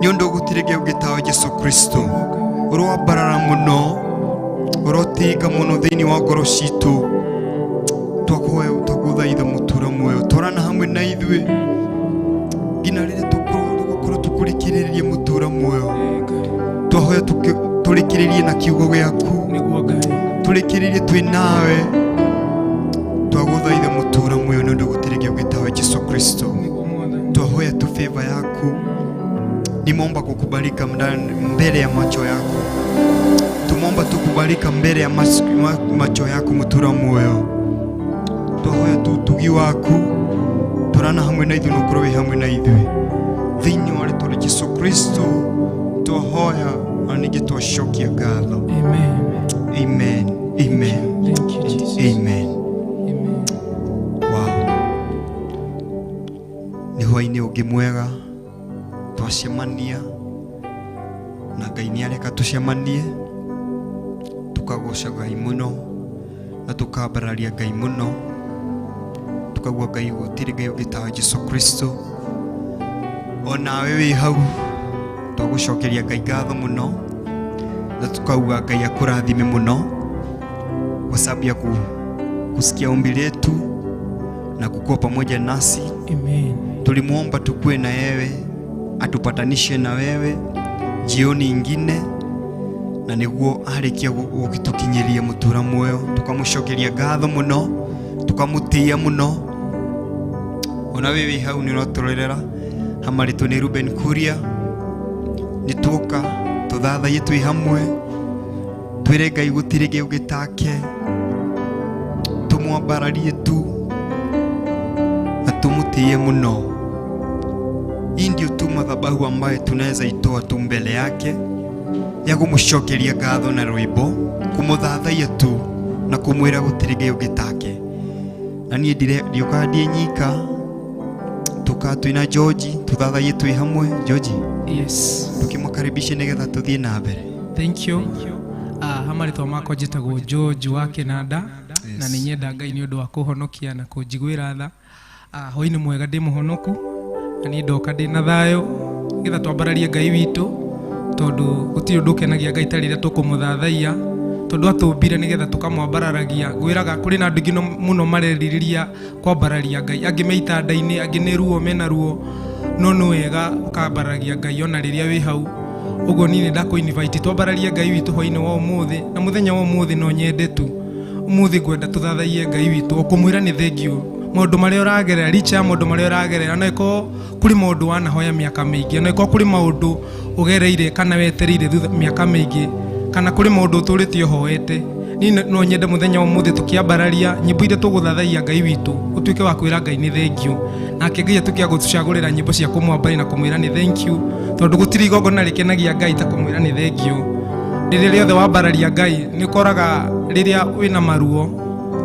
Nĩ ũndũ gũtirĩ Ngai ũngĩ tawe Jesu Kristo. Ũroambarara mũno, ũrotinga mũno thĩinĩ wa ngoro citũ. Twakũhoya, twagũthaitha mũtura muoyo, twarana hamwe na ithuĩ nginya rĩrĩa tũgũkorwo tũkũrĩkĩrĩrie mũtura muoyo. Twahoya tũrĩkĩrĩrie na kiugo gĩaku, Nĩguo Ngai. Tũrĩkĩrĩrie twĩ nawe. Twagũthaitha mũtura muoyo, nĩ ũndũ gũtirĩ Ngai ũngĩ tawe Jesu Kristo. Nĩguo Mwathani. Twahoya tu favor yaku, nimeomba kukubalika mbele ya macho yako. Tumeomba tukubalika mbele ya macho yako mutura muoyo. Twahoya tu utugi waku, twarana hamwe na ithuĩ na ũkorwo wĩ hamwe na ithuĩ thĩinĩ wa rĩtwa rĩa Jesu Kristo twahoya na ningĩ twacokia ngatho. Amen. Amen, amen. Thank you, Jesus. Amen. Amen. Wow, nĩ hwainĩ ũngĩ mwega twacemania na Ngai. Nĩ areka tũcemanie, tukagoca Ngai mũno na tukambararia Ngai mũno, tukaigua Ngai gũtirĩ Ngai ũngĩ tawe Jesu Kristo. Onawe wĩ hau, twagũcokeria Ngai ngatho mũno na tukauga Ngai akũrathime mũno kwa sababu ya kusikia ombi letu na kukuwa pamoja nasi. Amen. Tulimwomba tukue na yewe, atupatanishe na wewe jioni ingine, na niguo arĩkia gũgĩtũkinyĩria mũtura muoyo. Tukamũcokeria ngatho mũno, tukamũtĩĩa mũno. Ona wĩ wĩ hau nĩ ũratũrorera, hamarĩtwo nĩ Ruben Kuria. Nĩ tuoka tũthathaiye twĩ hamwe, twĩre Ngai gũtirĩ Ngai ũngĩ take, tũmwambararie tu na tumutiie mũno. Hii ndio tu madhabahu ambayo tunaweza itoa tu mbele yake ya kumucokeria ngatho na rwimbo, kumuthathaiya tu na kumwira gũtirĩ Ngai ũngĩ take. Na niĩ ndiũkaga ndiĩ nyika, tukaa twĩna George, tuthathaiye twĩ hamwe. George, Yes. tukĩmũkaribishe nĩgetha tũthiĩ na mbere. Thank you. Ha marĩtwa makwa njĩtagwo George wa Kĩnanda na nĩ nyenda Ngai nĩ ũndũ wa kũhonokia na kũnjiguĩra tha. Hwaĩ-inĩ mwega, ndĩ mũhonoku na niĩ ndoka ndĩ na thayũ nĩgetha twambararie Ngai witũ, tondũ gũtirĩ ũndũ ũkenagia Ngai ta rĩrĩa tũkũmũthathaiya, tondũ atũmbire nĩgetha tũkamwambararagia. Ngwĩraga kũrĩ na andũ aingĩ mũno marerirĩria kwambararia Ngai, angĩ me itanda-inĩ, angĩ nĩ ruo mena ruo, no nĩ wega ũkambararia Ngai ona rĩrĩa wĩ hau ũguo. Niĩ nĩ ndakũ invite twambararie Ngai witũ hwaĩ-inĩ wa ũmũthĩ na mũthenya wa ũmũthĩ. No nyende tu ũmũthĩ ngwenda tũthathaiye Ngai witũ o kũmwĩra nĩ thank you maũndũ marĩa ũragerera, licha ya maũndũ marĩa ũragerera. No ĩkorwo kũrĩ maũndũ wanahoya mĩaka mĩingĩ, no ĩkorwo kũrĩ maũndũ ũgereire kana wetereire thutha mĩaka mĩingĩ, kana kũrĩ maũndũ ũtũrĩte ũhoete. Niĩ no nyende mũthenya wa ũmũthĩ tũkĩambararia nyĩmbo iria tũgũthathaiya Ngai witũ, ũtuĩke wa kwĩra Ngai nĩ thank you, nake Ngai atuĩke wa gũtũcagũrĩra nyĩmbo cia kũmwambararia na kũmwĩra nĩ thank you, tondũ gũtirĩ igongona rĩkenagia Ngai ta kũmwĩra nĩ thank you. Rĩrĩa rĩothe wambararia Ngai, nĩ ũkoraga rĩrĩa wĩna maruo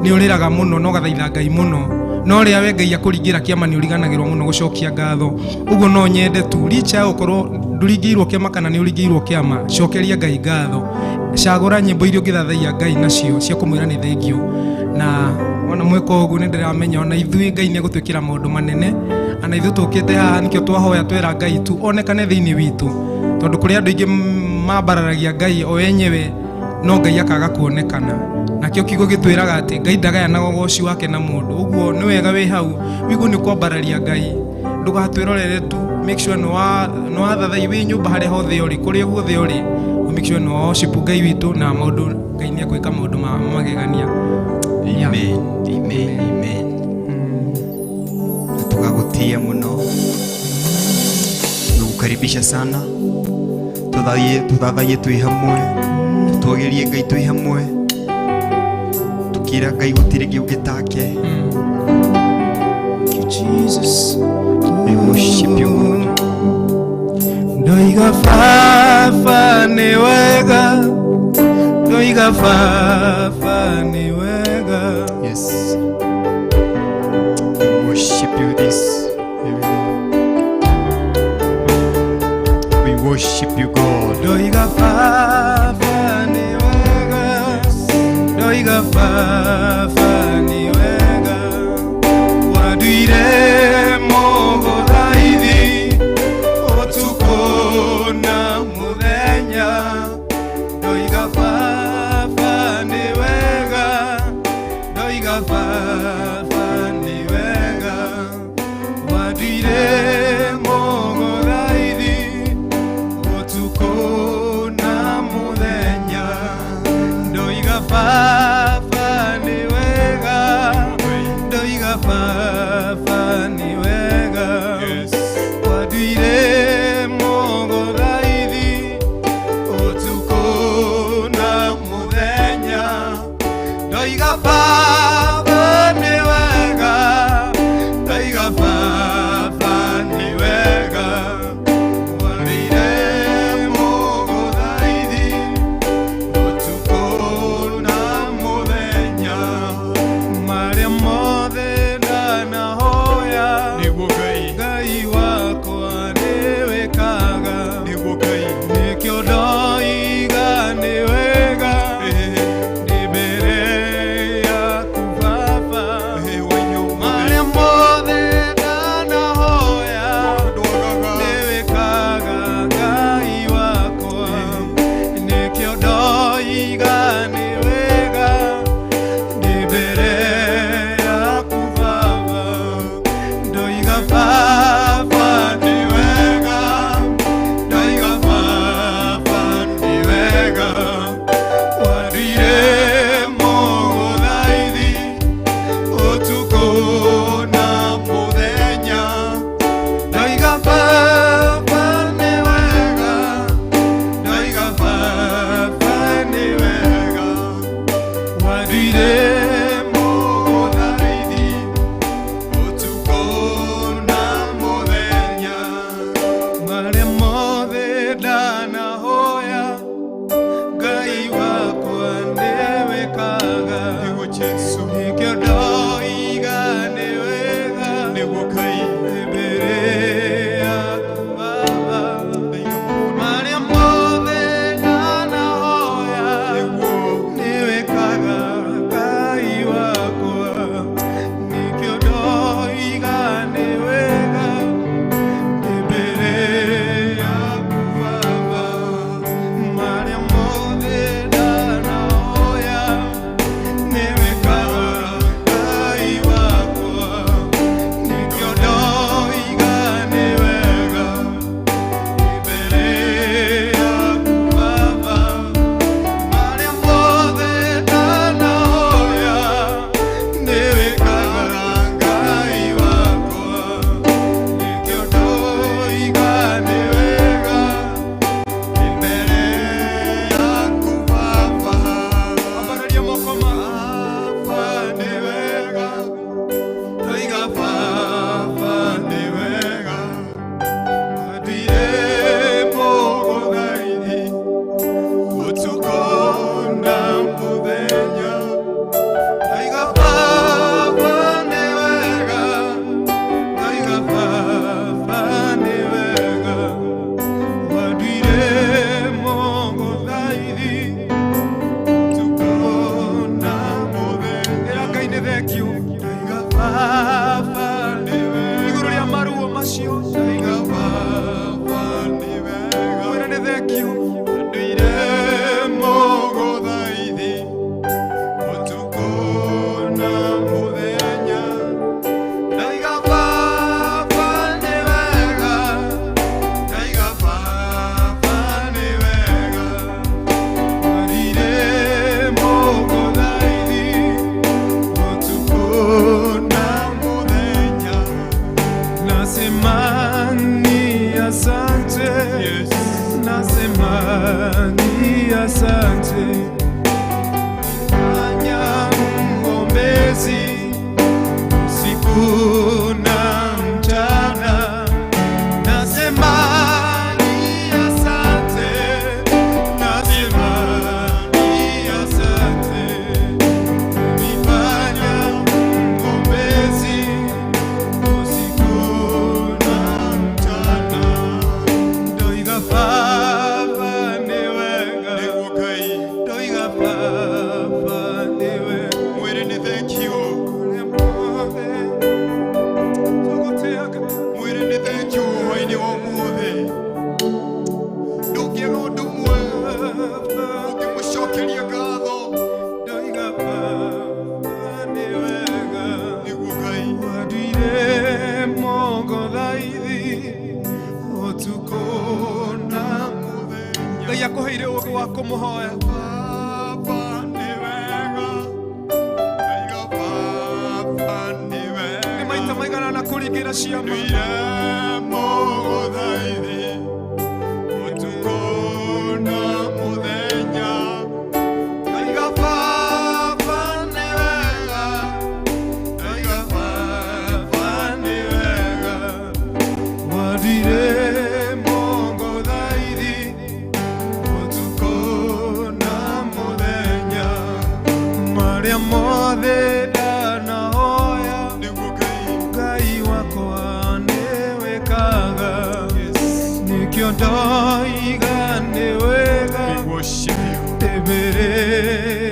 nĩ ũrĩraga mũno na ũgathaitha Ngai mũno, no rĩrĩa we Ngai akũringĩra kĩama, nĩ ũriganagĩrwo mũno gũcokia ngatho. Ũguo no nyende tu licha ya gũkorwo ndũringĩirwo kĩama kana nĩ ũringĩirwo kĩama, cokeria Ngai ngatho, cagũra nyĩmbo iria ũngĩthathaiya Ngai nacio cia kũmwĩra nĩ thank you. Na ona mweka ũguo, nĩ ndĩramenya ona ithuĩ Ngai nĩ egũtwĩkĩra maũndũ manene. Ana ithuĩ tũkĩte haha nĩkĩo twahoya twera Ngai tu onekane thĩinĩ witũ, tondũ kũrĩ andũ aingĩ mambararagia Ngai o enyewe no Ngai akaga kuonekana. Nakĩo kiugo gĩtwĩraga atĩ Ngai ndagayanaga ũgoci wake na mũndũ. Ũguo nĩ wega wĩ hau wĩguo nĩ kwambararia Ngai, ndũgatwĩrorere tu. Make sure nĩ wathathai wĩ nyũmba, harĩa hothe ũrĩ, kũrĩa guothe ũrĩ, make sure nĩ wa worship Ngai witũ na maũndũ Ngai nĩ egwĩka maũndũ ma magegania. Yeah. Amen, amen, amen. Na tukagutia muno, tukukaribisha sana tuthathaiye, tuthathaiye twi hamwe, tutwagirie Ngai twi hamwe, tukira Ngai gũtirĩ Ngai ũngĩ take. Thank you, Jesus. We worship you, God. Ndoiga Baba nĩ wega, ndoiga Baba nĩ wega. Yes, we worship you this evening. We worship you, God. Ndoiga Baba nĩ wega, ndoiga Baba nĩ wega, wanduire mũgũthaithi ũtukũ. Asante. Yes. Nasema ni asante. Fanya mwombezi usiku na mchana. Nasema ni asante. Nasema ni asante. Nifanya mwombezi usiku na mchana. Ndoiga Baba ni wega. Nĩguo Ngai. Ndoiga Baba ni wega. Mwĩre nĩ thank you. Kũrĩa mothe tũgũtĩaga. Mwĩre nĩ thank you hwaĩ-inĩ wa ũmũthĩ. Ndũngĩaga ũndũ ũmwe ũngĩmũcokeria ngatho. Ndoiga Baba ni wega. Nĩguo Ngai. Wanduire mũgũthaithi ũtukũ na Mũthenya. Ngai akũheire ũũgĩ wa kũmũhoya. Baba nĩ wega. Ndoiga Baba nĩ wega. Nĩ maita maigana na kũringĩra ciama. Nduire mũgũthaithi ũtukũ na mũthenya. Ndoiga Baba nĩ wega. Ndoiga Baba nĩ wega. Wanduire mũgũthaithi ũtukũ na mũthenya. Marĩa mothe ndanahoya Nĩguo Ngai. Ngai wakwa nĩwĩkaga. Yes. Nĩkĩo ndoiga nĩ wega. We worship you. Ndĩ mbere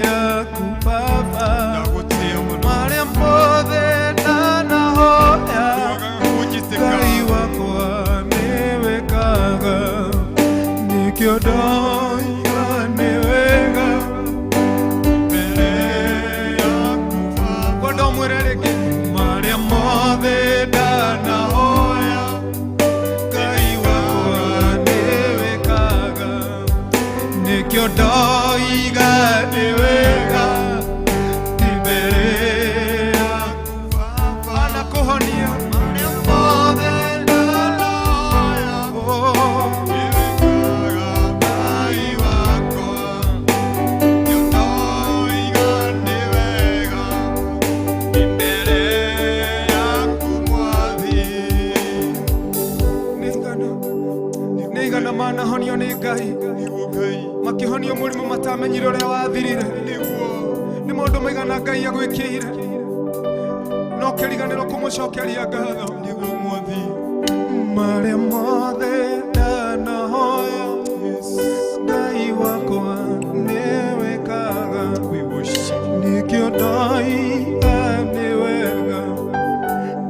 yaku Baba. Ndagũtĩĩa mũno. Marĩa mothe ndanahoya Ndwagaga kũnjĩtĩka. Ngai wakwa nĩwĩkaga. Nĩkĩo ndoiga nĩ wega. Mbere yaku Baba. Kwenda ũmwĩre rĩngĩ. Marĩa mothe ndanahoya Ngai wakwa nĩwĩkaga. Nĩkĩo ndoiga nĩ wega. Ndĩ mbere yaku Baba. Anakũhonia. Marĩa mothe ndanahoya. Oh. Nĩwĩkaga Ngai wakwa. Nĩkĩo ndoiga nĩ wega. Ndĩ mbere yaku Mwathi. Nĩ igana manahonio nĩ Ngai. Nĩguo Ngai. Makĩhonio mũrimũ matamenyire ũrĩa wathirire. Nĩguo. Nĩ maũndũ maigana Ngai agwĩkĩire no kĩriganĩrwo kũmũcokeria ngatho. Nĩguo Mwathi. Marĩa mothe ndanahoya Yes. Ngai wakwa nĩwĩkaga. We worship you. Nĩkĩo ndoiga nĩ wega.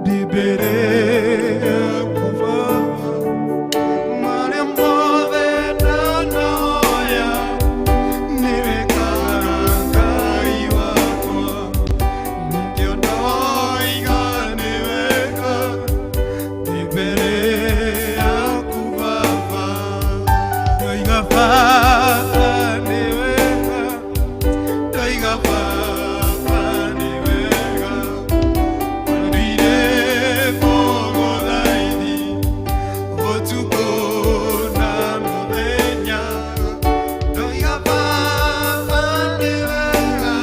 Ndĩ mbere yaku Baba. Marĩa mothe ndanahoya nĩwĩkaga Ngai wakwa. Nĩkĩo ndoiga nĩ wega. Ndĩ mbere yaku Baba. Ndoiga Baba nĩ wega. Ndoiga Baba nĩ wega. Nduire mũgũthaithi ũtukũ na mũthenya. Ndoiga Baba nĩ wega.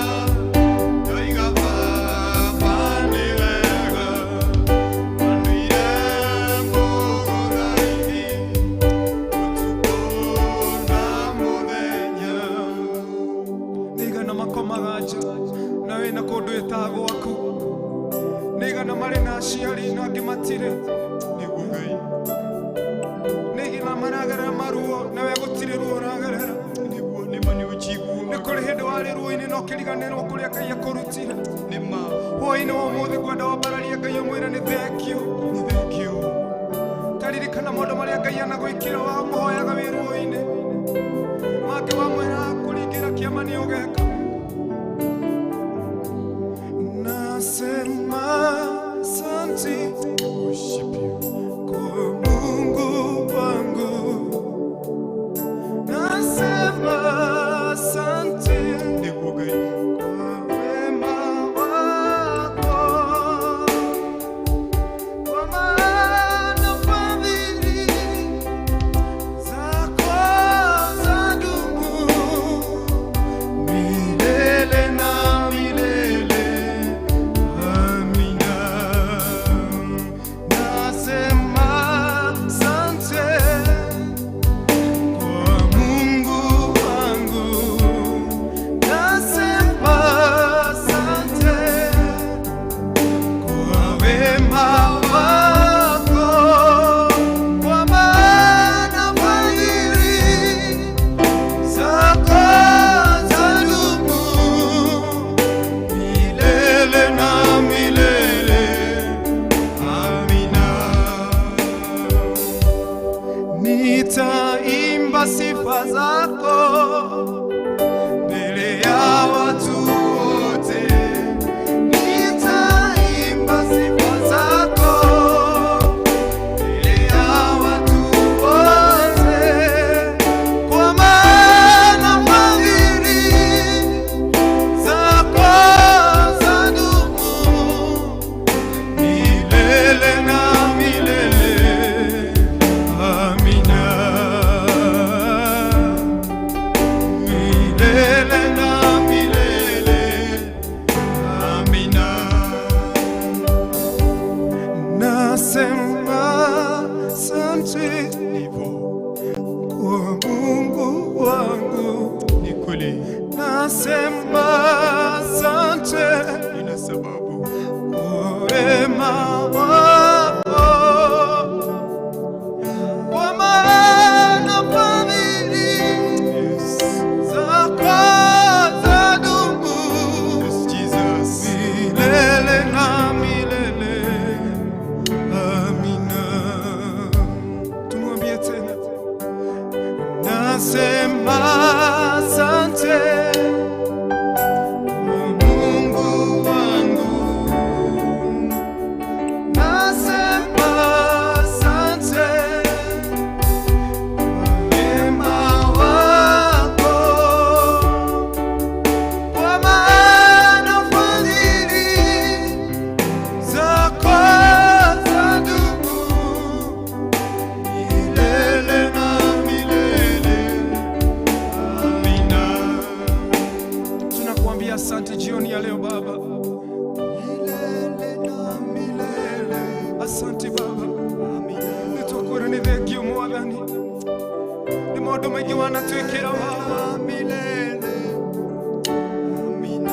Ndoiga Baba nĩ wega. Nduire mũgũthaithi ũtukũ na mũthenya. Nĩ igana makomaga nja na wĩna kũndũ ĩta gwaku. Nĩ igana marĩ na aciari na angĩ matirĩ. Nĩguo Ngai. Nĩ igana maragerera maruo na we gũtirĩ ruo ũragerera. Nĩguo nĩma nĩ ũnjiguaga. Nĩ kũrĩ hĩndĩ warĩ ruo-inĩ na ũkĩriganĩrwo kũrĩa Ngai akũrutire. Nĩma. Hwaĩ-inĩ wa ũmũthĩ ngwenda wambararie Ngai ũmwĩre nĩ thank you. Nĩ thank you. Taririkana maũndũ marĩa Ngai anagwĩkĩra wamũhoyaga wĩ ruo-inĩ. Mangĩ wamwĩra kũringĩra kĩama nĩ ũgeka. Nasema asante Worship you. kwa Mungu wangu. Nasema asante Nĩguo Ngai. kwa wema wako. Kwa maana fadhili Nitaimba sifa zako mbele ya watu wote. Nitaimba sifa zako mbele ya watu wote, kwa maana fadhili zako zadumu milele na milele. Amina. Milele na milele. Amina. Nasema asante Hivyo kwa Mungu wangu, ni kweli, nasema asante nina sababu. kwa wema wako, kwa maana fadhili zako zadumu Yes, Jesus. milele na milele. Amina. Tumwambie tena, nasema asante kwa Mungu wangu, nasema asante kwa wema wako, kwa maana fadhili zako zadumu Milele na milele. Amina. Tunakuambia asante jioni ya leo Baba, Milele na milele. asante Baba, Amina. nĩtwakwĩra nĩ thengio Mwathani nĩ maũndũ maingĩ wanatwĩkĩra Baba, Milele. Amina.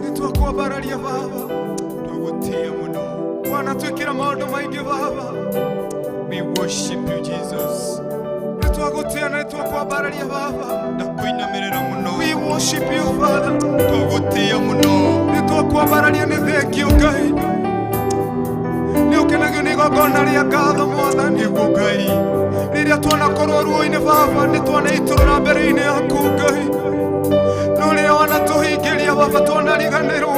nĩtwakwambararia Baba, Twagutia muno. wanatwĩkĩra maũndũ maingĩ Baba, We worship you, Jesus. nĩtwagũtĩa na nĩtwakwambararia Baba. Ndakuinamĩrĩra muno. We worship you Father, Twagutia muno. nĩtwakwambararia nĩ thengio Ngai, nĩ ũkenagio nĩ igongona rĩa ngatho Mwathani. Nĩguo Ngai. Rĩrĩa twanakorwo ruo-inĩ Baba, nĩ twanaitũrũra mbere-inĩ yaku Ngai, no rĩrĩa wanatũhingĩria Baba twanariganĩrwo,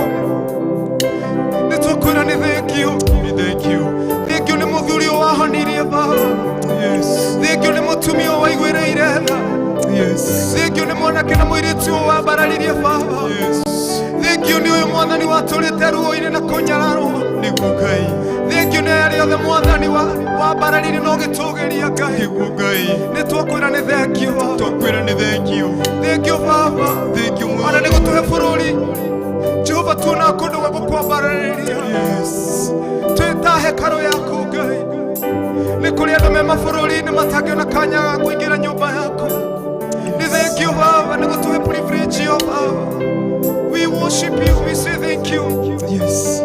nĩ twakwĩra nĩ thengio. We thank you. Thengio nĩ mũthuri ũyũ wahonirie Baba, Yes. thengio nĩ mũtumia ũyũ waiguĩrĩire tha, Yes. thengio nĩ mwanake na mũirĩtu ũyũ wambararirie Baba, Yes. thengio nĩ ũyũ Mwathani watũrĩte ruo-inĩ na kũnyararwo, Nĩguo Ngai. thengio nĩ arĩa othe Mwathani wambararirie na ũgĩtũgĩria Ngai, Nĩguo Ngai. nĩ twakwĩra nĩ thengio Baba. Twakwĩra nĩ thank you. Thengio Baba, Thank you, ona Mwathani. nĩ gũtũhe bũrũri Jehova, tuona kũndũ gwa gũkwambararĩria, Yes. twĩ ta hekarũ yaku Ngai. Nĩ kũrĩ andũ me mabũrũri-inĩ matangĩona kanya ga kũingĩra nyũmba yaku. Nĩ thengio Baba nĩ gũtũhe privilege ĩyo Baba. We worship you, we say thank you. Yes.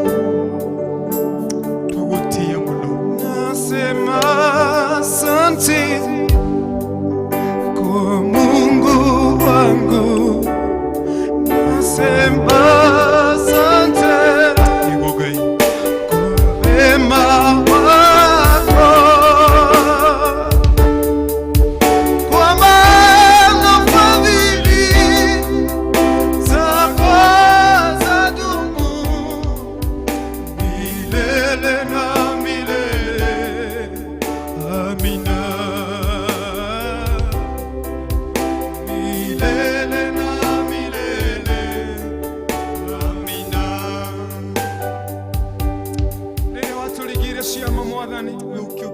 Twagutia muno. Nasema asante kwa Mungu wangu, nasema asante Nĩguo Ngai. kwa wema wako, kwa maana fadhili zako zadumu milele na milele. Amina. Milele na milele. Amina. Rĩrĩa watũringire ciama Mwathani, Tukio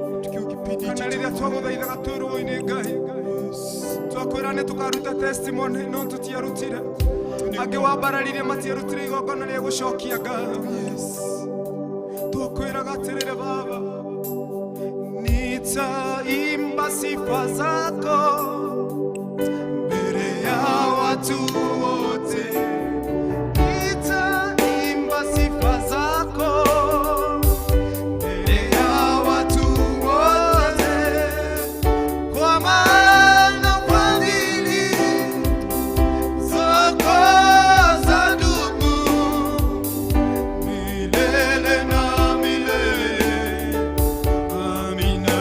kipindi kana rĩrĩa twagũthaithaga twĩ ruo-inĩ Ngai, twakwĩra nĩ tũkaruta testimony no tũtiarutire, angĩ wambararirie matiarutire igongona rĩa gũcokia ngatho. Twakwĩraga atĩrĩrĩ Baba, nitaimba sifa zako mbele ya watu wote, nitaimba sifa zako mbele ya watu wote, kwa maana fadhili zako zadumu milele na milele. Amina.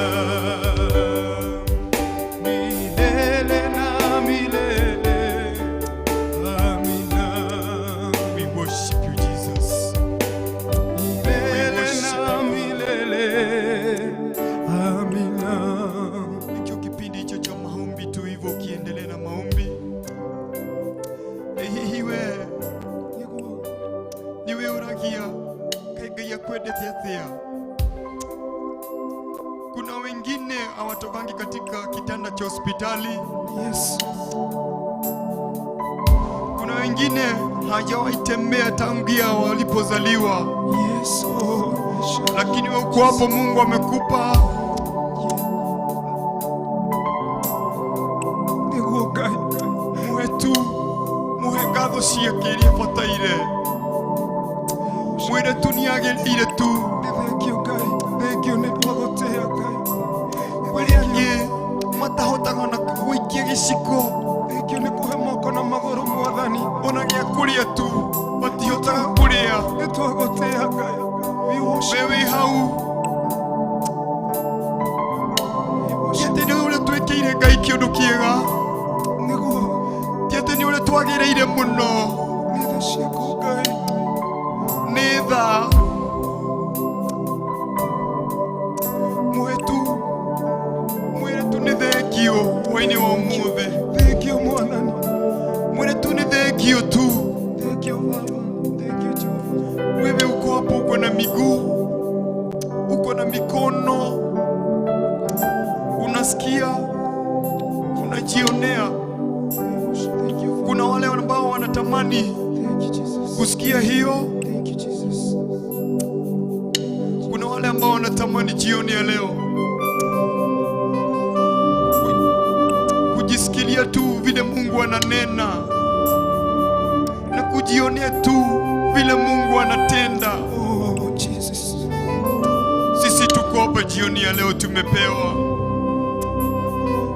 katika kitanda cha hospitali. Yes. Kuna wengine hawajawahi tembea tangia walipozaliwa. Yes. Oh. Lakini wewe uko hapo, Mungu amekupa. Nĩguo Ngai. Muhe tu, muhe ngatho ciake iria bataire. Mwĩre tu nĩagĩrĩire tu. Nĩ thengio Ngai. Thengio nĩ twagũtĩĩa Ngai. Kũrĩ angĩ matahotaga ona gũikia gĩciko. Thengio nĩ kũhe moko na magũrũ Mwathani. Ona gĩa kũrĩa tu matihotaga kũrĩa. Nĩ twagũtĩĩa Ngai. We worship. We wĩ hau, We ti worship. atĩ nĩ ũrĩa twĩkĩire Ngai kĩũndũ kĩega, Nĩguo. ti atĩ nĩ ũrĩa twagĩrĩire mũno. Nĩ tha ciaku Ngai. Nĩ tha. Muhe tu, mwĩre tu nĩ thengio hwainĩ wa ũmũthĩ. Thengio Mwathani. Mwĩre tu nĩ thengio tu. Thengio Baba. Thengio Jehova. Wewe uko hapo, uko na miguu, uko na mikono, unasikia, unajionea. Thank you, Father. Kuna wale ambao wanatamani Thank you, Jesus. kusikia hiyo. Thank you, Jesus. Kuna wale ambao wanatamani jioni ya leo kujisikilia tu vile Mungu ananena na kujionea tu vile Mungu anatenda. Oh, Jesus. Sisi tuko hapa jioni ya leo, tumepewa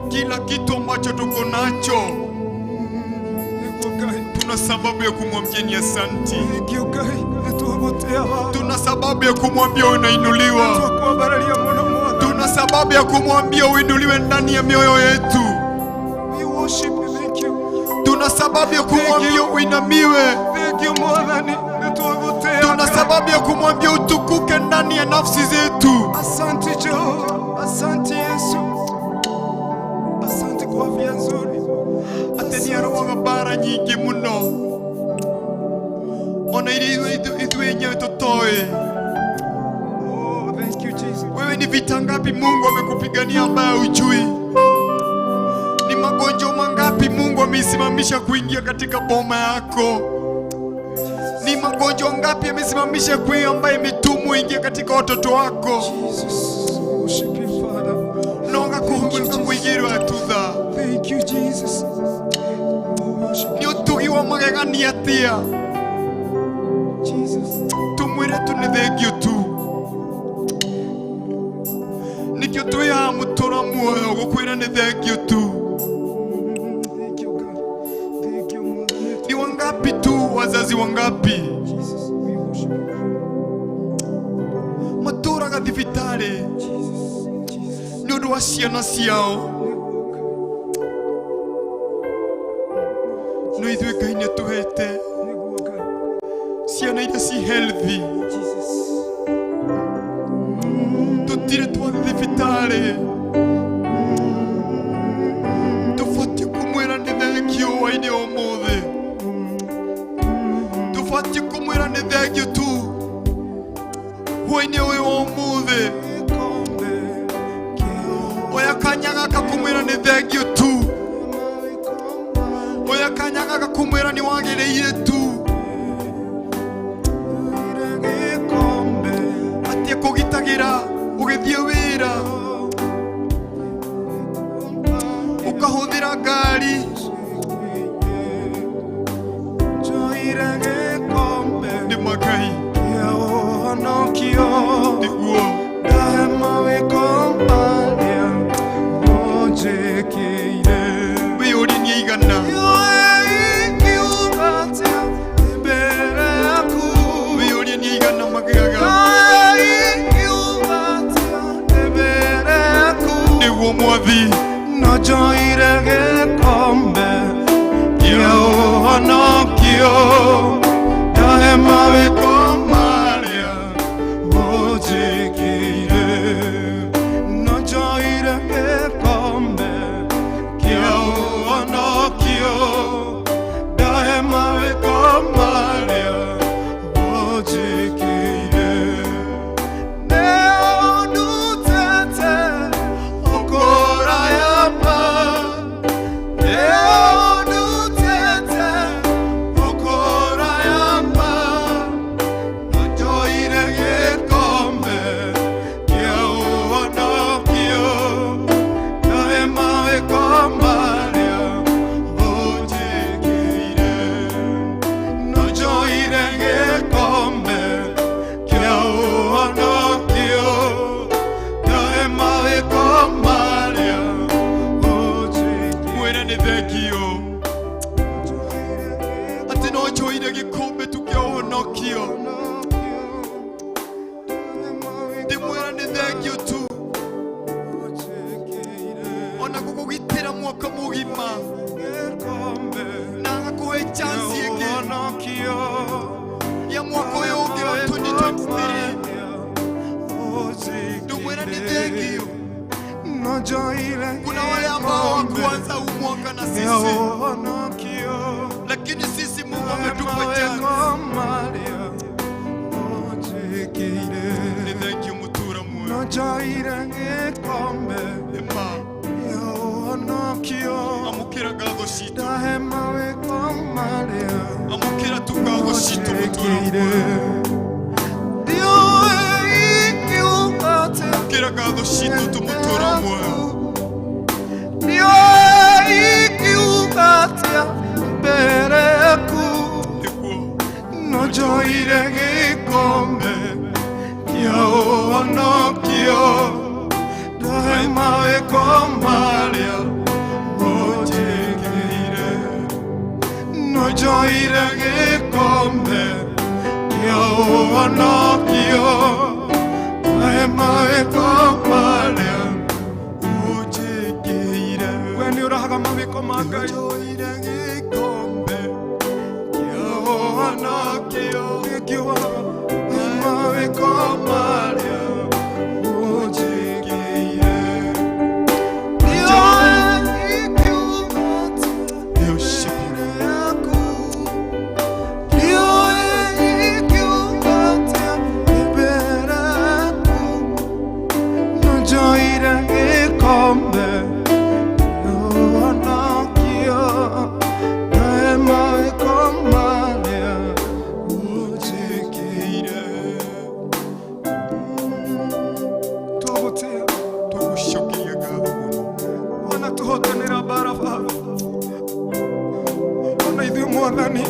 kila kitu ambacho tuko nacho. Nĩguo Ngai. Tuna sababu ya kumwambia ni asanti. Thengio Ngai. Nĩ twagũtĩĩa Baba. Tuna sababu ya kumwambia unainuliwa. Twakwambararia mũno Mwathani. Tuna sababu ya kumwambia uinuliwe ndani ya mioyo yetu. We worship you. Thank you. Tuna sababu ya kumwambia uinamiwe. Thank you Mwathani. Nĩ twagũtĩĩa Tuna Ngai. sababu ya kumwambia utukuke ndani ya nafsi zetu. Asante Jehova. Asante Yesu. Asante kwa afya nzuri. Atĩ nĩ arũaga mbara nyingĩ mũno, ona iria ithuĩ enyewe tũtoĩ. Oh, thank you Jesus. Wewe ni vita ngapi Mungu amekupigania ambayo hujui? Ni magonjwa mangapi Mungu ameisimamisha kuingia katika boma yako? Ni magonjwa ngapi amesimamisha kui ambaye imetumwa ingia katika watoto wako? Jesus. Worship you, Father. Noga kuhugurika atutha. Thank you, Jesus. Oh, worship Nĩ ũtugi wa magegania atia? Jesus. Tumwĩre tu nĩ thengio tu. Nĩkĩo twĩ haha mũtũra muoyo gũkwĩra nĩ thengio tu. Thank you, God. Thank you, Mwathani. Ni wangapi tu, wazazi wangapi Jesus, we worship you. matũraga thibitarĩ Jesus, Jesus. nĩ ũndũ wa ciana ciao? Nĩguo Ngai. No ithuĩ Ngai nĩ atũhete Nĩguo Ngai. ciana iria ci healthy. Jesus. Tũtirĩ twathiĩ thibitarĩ. Tũbatiĩ kũmwĩra nĩ thengio hwainĩ wa ũmũthĩ. Tũbatiĩ kũmwĩra nĩ thengio tu hwainĩ ũyũ wa ũmũthĩ. Gĩkombe kĩa Oya kanya gaka kũmwĩra nĩ thengio tu. Oya kanya gaka kũmwĩra nĩ wagĩrĩire tu. Gĩkombe Atĩ kũgitagĩra ũgĩthiĩ wĩra, ũkahũthĩra ngari. Njoire gĩkombe Nĩ magai kĩa ũhonokio. Nĩguo. Ndahe mawĩko marĩa ũnjĩkĩire. Wĩyũrie nĩ aigana. Ingiuga atĩa mbere yaku? Wĩyũrie nĩ aigana magĩaga. Ingiuga atĩa mbere yaku? Nĩguo Mwathi. No njoire gĩkombe kĩa ũhonokio. Ndahe mawĩko marĩa ũnjĩkĩire. No njoire gĩkombe kĩa ũhonokio. Ndahe mawĩko marĩa ũnjĩkĩire. Nĩũndutĩte ũkũraya Ndĩmwĩre nĩ thengio atĩ no njoire gĩkombe tu kĩa ũhonokio. Ndĩmwĩra nĩ thengio tu ona gũkũgitĩra mwaka mũgima na agakũhe chance ĩngĩ ya mwaka ũyũ ũngĩ wa 2023. Ndĩmwĩra nĩ thengio. Kuna wale ambao hawakuanza huu mwaka na sisi, lakini sisi Mungu ametupa chance. Ni thank you mutura muoyo. Ema amukira ngatho citũ, amukira tu ngatho citũ mutura muoyo. Amukira ngatho citũ tu mutura muoyo. Nĩguo Njoire gĩkombe kĩa ũhonokio, ndahe mawĩko marĩa ũnjĩkĩire. Njoire gĩkombe kĩa ũhonokio, ndahe mawĩko marĩa ũnjĩkĩire. We nĩ ũrahaga mawĩko ma Ngai. Njoire gĩkombe kĩa ũhonokio, Thank you, Baba. mawĩko marĩa ũnjĩkĩire. Worship you. Tũgũtĩa. Tũgũcokeria ngatho mũno. Ona tũhotanĩra mbara Baba, ona ithuĩ Mwathani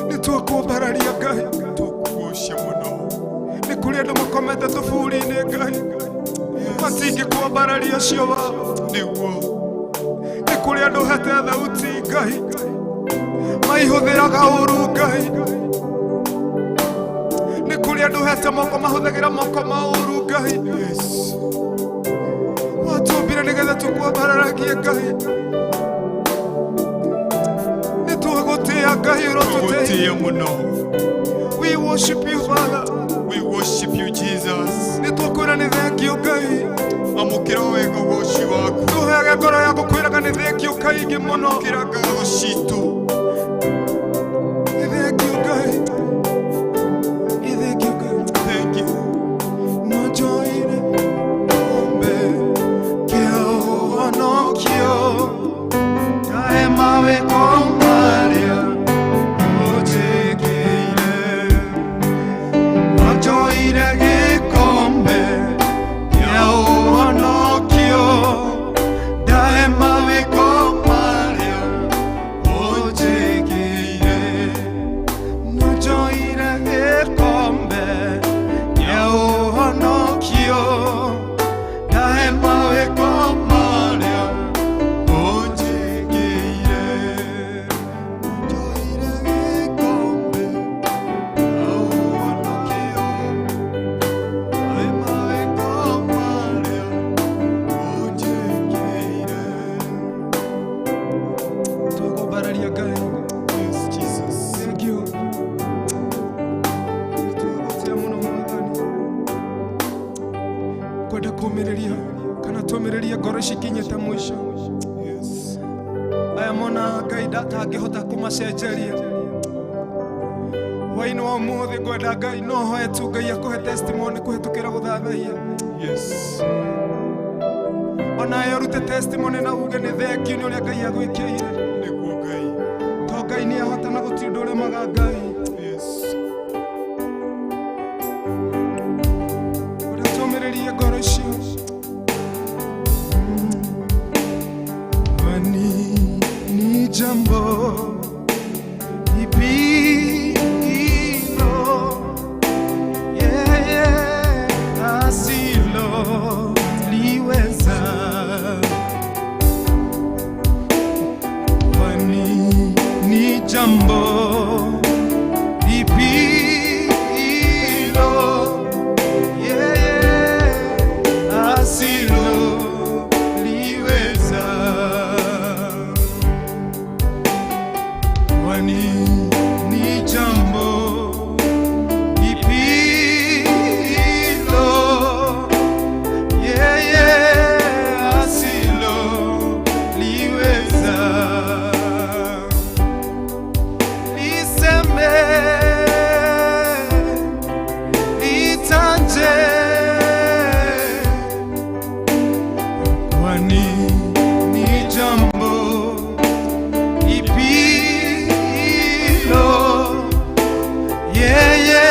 nĩ twakwambararia Ngai. Tũkũgoca mũno. Nĩ kũrĩ andũ makomete tũburi-inĩ Ngai, matingĩkwambararia acio Baba. Nĩguo Nĩ kũrĩ andũ hete thauti Ngai, maihũthĩraga ũru Ngai. Nĩ kũrĩ andũ hete moko, mahũthagĩra moko ma ũru Ngai. Yes. Watũmbire nĩgetha tũkwambararagie Ngai. Nĩ twagũtĩa Ngai, ũrotũteithia. Tũgũtĩĩa mũno. We worship you, Father. We worship you, Jesus. Nĩ twakwĩra nĩ thengio Ngai. Amũkĩra wega ũgoci waku. Tũheage ngoro ya gũkwĩraga nĩ thengio kaingĩ mũno. Amũkĩra ngatho citũ. Nĩ thengio Ngai, nĩ thengio Ngai. Thank you. Njoire gĩkombe kĩa ũhonokio, ndahe mawĩko marĩa ũnjĩkĩire. Njoire gĩkombe kĩa ũhonokio, ndahe mawĩko marĩa ũnjĩkĩire. Njoire gĩkombe kĩa ũhonokio, ndahe mawĩko marĩa ũnjĩkĩire. Njoire gĩkombe kĩa ũhonokio, ndahe mawĩko marĩa ũnjĩkĩire. Twakwambararia Ngai. Yes, Jesus. Thank you. Nĩ twagũtĩa mũno Mwathani. Kwenda kũmĩrĩria kana tũmĩrĩrie ngoro cikinyĩte mũico. Yes. Aya mona Ngai ndatangĩhota kũmacenjeria. Hwaĩ-inĩ wa ũmũthĩ ngwenda Ngai no hoe tu Ngai akũhe testimony kũhĩtũkĩra gũthathaiya. Yes. Onawe ũrute testimony na uge nĩ thengio nĩ ũrĩa Ngai agwĩkĩire. Nĩguo Ngai. To Ngai nĩ ahota na gũtirĩ ũndũ ũremaga Ngai. Yes. Ũrĩa tũmĩrĩrie ngoro icio. Kwani ni jambo lipi hilo yeye asiloliweza? jambo lipi hilo yeye asiloliweza? Kwani ni jambo lipi hilo yeye asiloliweza? Liseme, litaje, kwani ni jambo lipi hilo yeye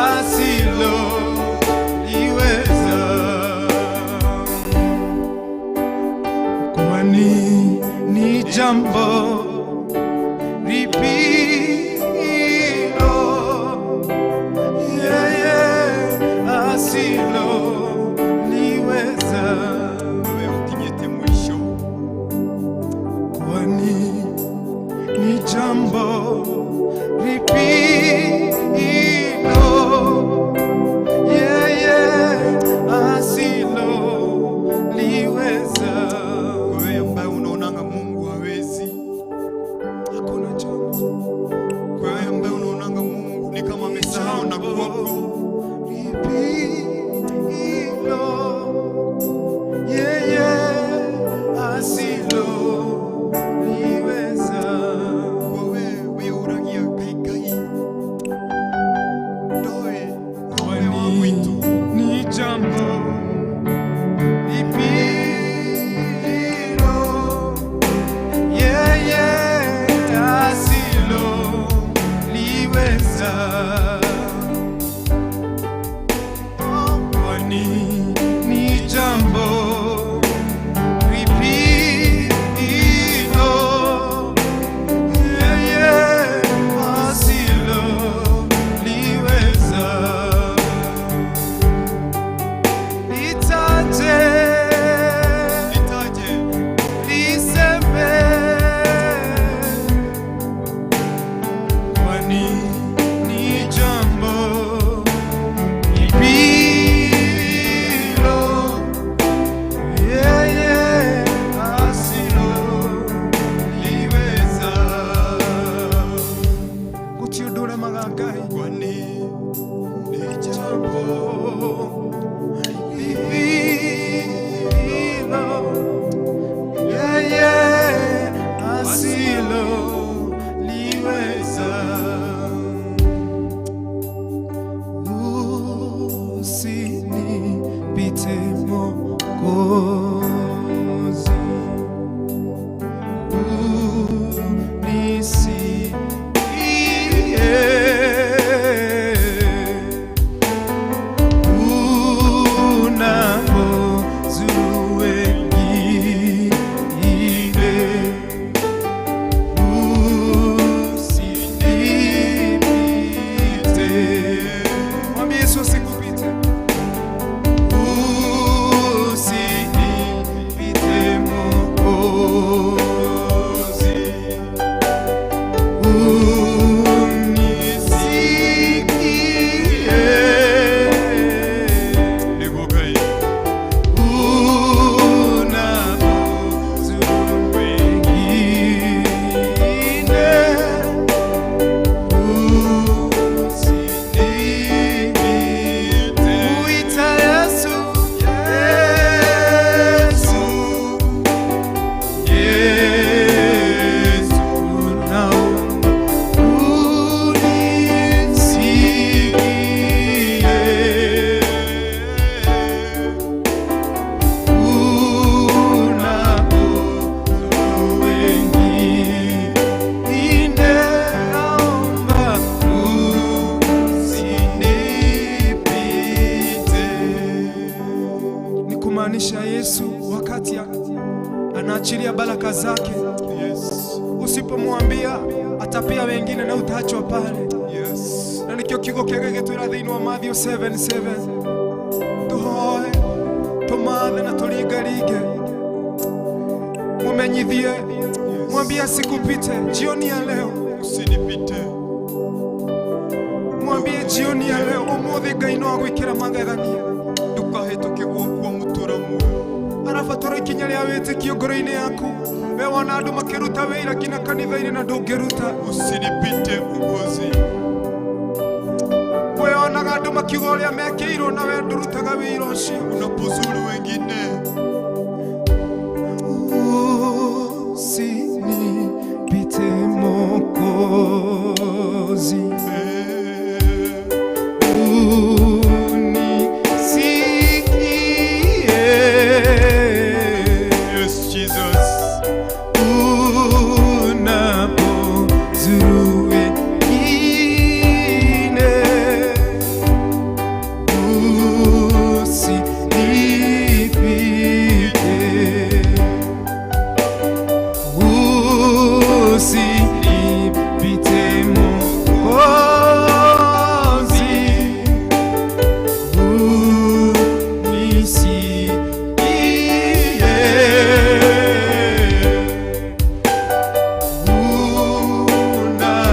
asiloliweza? Kwani ni jambo lipi hilo yeye asiloliweza? Wewe ukinyĩte mũico. Kwani ni jambo lipi hilo yeye asiloliweza? Wewe ambaye unaonanga Mungu hawezi, Hakuna jambo wewe ambaye unaonanga Mungu ni kama amesahau na kuwako, lipi hilo yeye asiloliweza? Wewe wĩyũragia, Ngai, Ngai ndoĩ nowe wa Kwani gwitũ. ni jambo lipi hilo yeye asiloliweza? Kwani ni jambo lipi hilo yeye asiloliweza? Litaje, Litaje, liseme, kwani ni jambo lipi hilo yeye asiloliweza? Gũtirĩ ũndũ ũremaga Ngai. Kwani ni jambo Lipi hilo yeye asiloliweza? Usinipite Mwokozi, unisikie unapozuru wengine, usinipite. Mwambie Yesu asikupite. Usinipite Mwokozi, unisikie nĩguo Ngai. unapozuru wengine, usinipite. Uita Yesu, Yesu, Yesu, naomba unisikie. Unapozuru wengine, naomba usinipite. Ni kumaanisha Yesu wakati anaachilia baraka zake, Yes. usipomwambia atapea wengine na utaachwa pale. Yes. Na nikio kiugo kĩega gĩtwĩra thĩinĩ wa Matthew 7:7, tũhoe, tũmathe na tũringaringe, mumenyithie, mwambie asikupite jioni ya leo. Usinipite. Mwambie jioni ya leo umuthi Ngai no agwikira magegania. Ndukahĩtũke gwakwa mũtũra muoyo. Arabatara ikinya rĩa wĩtĩkio ngoro-inĩ yaku. We wona andũ makĩruta wĩra nginya kanitha-inĩ na ndũngĩruta. Usinipite Mwokozi. We wonaga andũ makiuga ũrĩa mekĩirwo na we ndũrutaga wĩra ũcio. Unapozuru wengine. Usinipite Mwokozi. Unisikie. Yes, Jesus. Unapozuru wengine. Usinipite. Usinipite Mwokozi. Unisikie.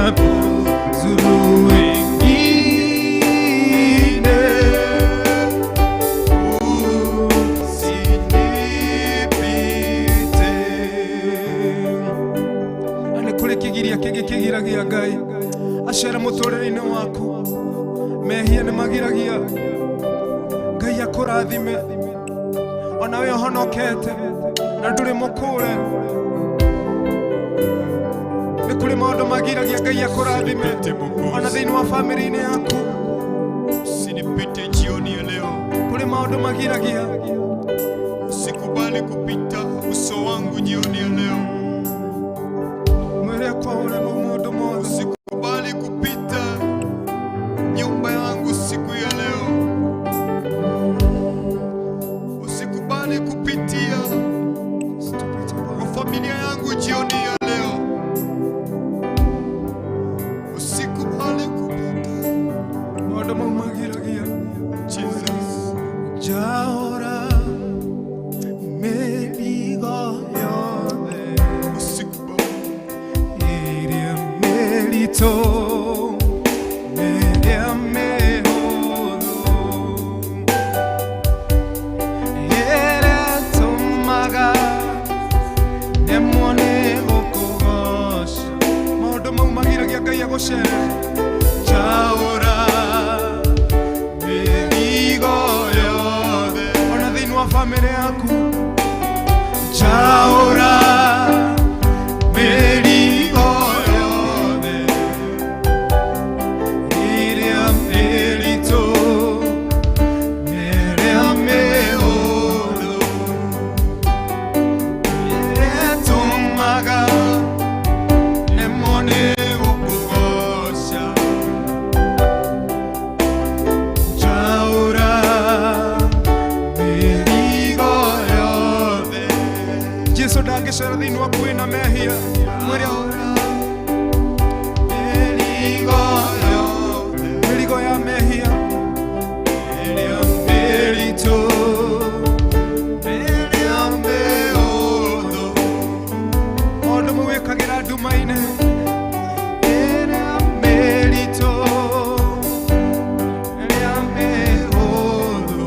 Unapozuru wengine. Usinipite. Na nĩ kũrĩ kĩgiria kĩngĩ kĩgiragia Ngai acere mũtũrĩre-inĩ waku. Mehia nĩ magiragia Ngai akũrathime ona we ũhonokete na ndũrĩ mũkũre. Nĩ kũrĩ maũndũ magiragia Ngai akũrathime ona thĩinĩ wa bamĩrĩ-inĩ yaku. Usinipite jioni ya leo. Kũrĩ maũndũ magiragia. Usikubali kupita uso wangu jioni ya leo. Mwĩre akwaũre mau maũndũ mothe. Usikubali kupita nyumba yangu siku ya leo. Usikubali kupitia kwa familia yangu jioni ya leo. Usikubali kupita. Maũndũ mau magiragia. Jesus. Njaũra mĩrigo yothe. Usikubali. Ĩrĩa mĩritũ, ĩrĩa mĩhũthũ, ĩrĩa ĩtũmaga ndemwo nĩ gũkũgoca. Maũndũ mau magiragia Ngai agũcere. Njaũra mĩrigo yothe ona thĩinĩ wa bamĩrĩ yaku. Njaũra mĩrigo yothe ĩrĩa mĩritũ, ĩrĩa mĩhũthũ, ĩrĩa ĩtũmaga ndemwo nĩ gũkũgoca. Njaũra mĩrigo yothe. Jesũ ndangĩcera thĩinĩ waku wĩna mehia. Mwĩre Mĩrigo yothe. mĩrigo ya mehia Ĩrĩa mĩritũ, ĩrĩa mĩhũthũ, maũndũ mau wĩkagĩra nduma-inĩ. Ĩrĩa mĩritũ, ĩrĩa mĩhũthũ.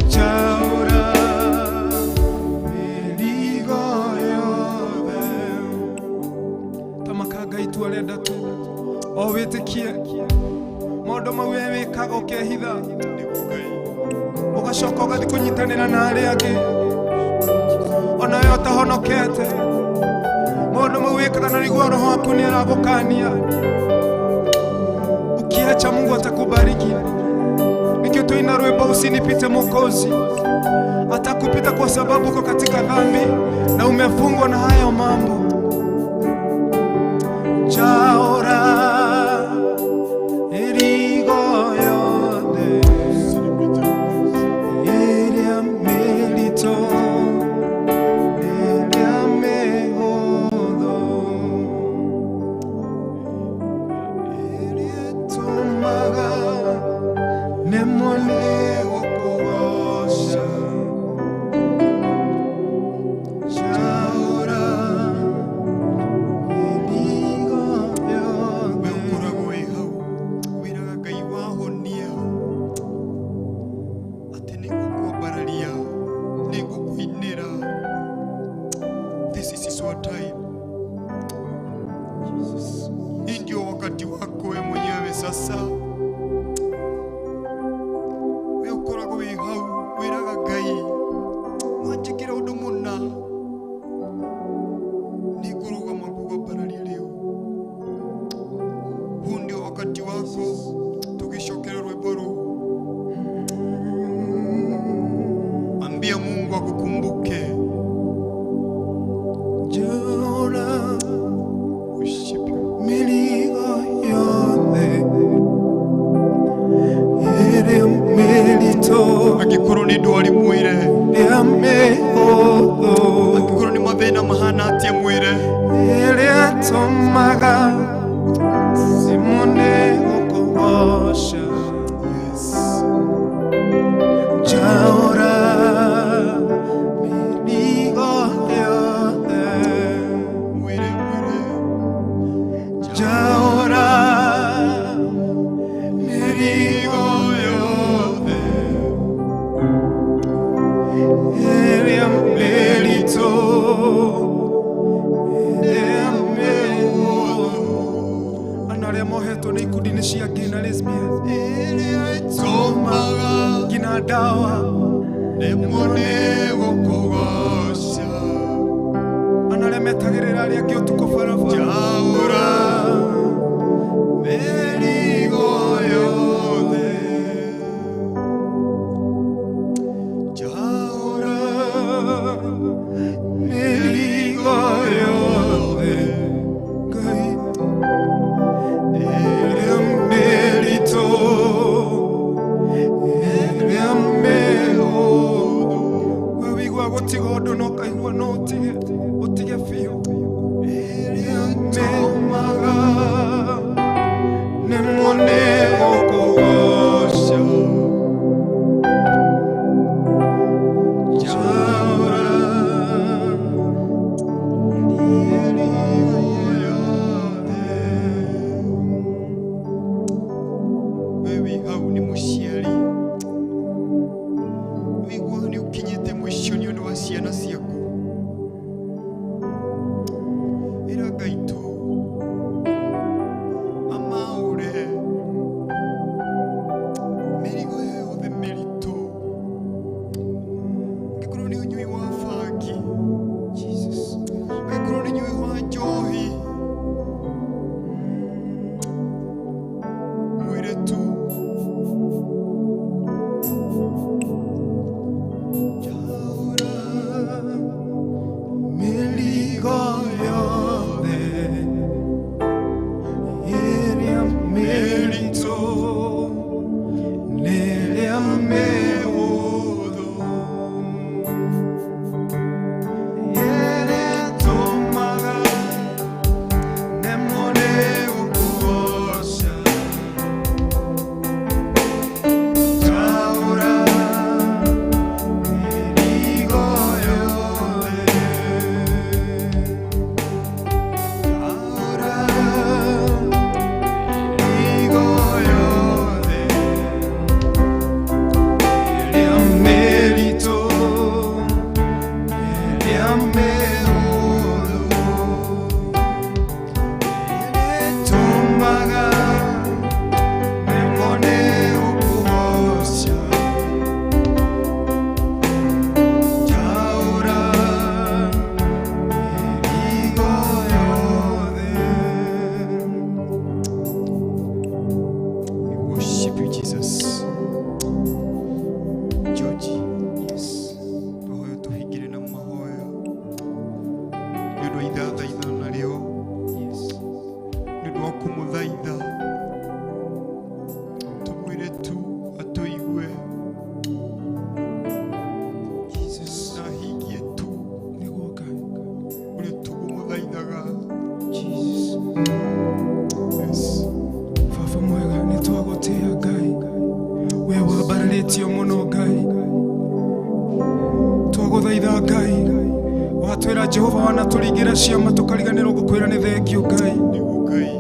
Njaũra mĩrigo yothe. Tamaka Ngai itua rĩenda tu o wĩtĩkie maũndũ mau we wĩkaga ũkehitha, nĩguo Ngai. ũgacoka ũgathiĩ kũnyitanĩra na arĩa angĩ ona we ũtahonokete. Maũndũ mau wĩkaga na nĩguo roho waku nĩ aragũkania. Ukiacha Mungu atakubariki. Nikio tuina rwimbo usinipite Mwokozi. Atakupita kwa sababu uko katika dhambi na umefungwa na hayo mambo. Njaũra mĩrigo yothe. Usinipite Mwokozi. Ĩrĩa mĩritũ, ĩrĩa mĩhũthũ, ĩrĩa ĩtũmaga nemwo nĩ gũkũgoca. Njaũra Mkumbuke. Njaũra Worship you. mĩrigo yothe ĩrĩa mĩritũ, Angĩkorwo nĩ ndwari, mwĩre. ĩrĩa mĩhũthũ, Angĩkorwo nĩ mathĩna mahana atĩa, mwĩre. Ĩrĩa tũmaga simone gũkũgoca. Yes. Njaũra mĩrigo yothe. Mwĩre, mwĩre. Njaũra mĩrigo yothe ĩrĩa mĩritũ, ĩrĩa mĩhũthũ. Ana arĩa mohetwo nĩ ikundi-inĩ cia gay na lesbian, Ĩrĩa ĩtũmaga nginya ndawa, nemwo nĩ gũkũgoca. Ana arĩa metagĩrĩra arĩa angĩ ũtukũ barabara. Njaũra mĩrigo yothe. Njaũra mĩrigo yothe, Ngai, ĩrĩa mĩritũ, ĩrĩa mĩhũthũ. We wĩigua gũtiga ũndũ na ũkaigua no ũtige, ũtige biũ. Ĩrĩa Tũmaga nemwo nĩ gũkũgoca. Njaũra mĩrigo yothe. We wĩ hau nĩ mũciari, wĩiguaga nĩ ũkinyĩte mũico nĩ ũndũ wa ciana ciaku, ĩra Ngai tu amaũre mĩrigo yothe mĩritũ. Angĩkorwo nĩ ũnyui wa bangi, angĩkorwo nĩ ũnyui wa njohi, mwĩre tu. Njaũra mĩrigo yothe ĩrĩa mĩritũ, ĩrĩa mĩhũthũ, ĩrĩa ĩtũmaga nemwo nĩ gũkũgoca. Njaũra mĩrigo yothe. Njaũra mĩrigo yothe. Ĩrĩa mĩritũ, ĩrĩa mĩhũthũ, ĩrĩa ĩtũmaga nemwo nĩ gũkũgoca. Njaũra mĩrigo yothe. We worship you, Jesus. George. Yes. Tũhoyo tũhingĩre na mahoya nĩ ũndũ wa ithathaitha narĩo, nĩ ũndũ wa kũmũthaitha, tũmwĩre tu atũigue Jesus. na ahingie tu Nĩguo Ngai. ũrĩa tũkũmũthaithaga. Jesus. Yes. Baba mwega, nĩ twagũtĩĩa Ngai, we wambararĩtio mũno Ngai. Twagũthaitha Ngai, watwĩra Jehova wanatũringĩra ciama tũkariganĩrwo gũkwĩra nĩ thengiũ Ngai. Nĩguo Ngai.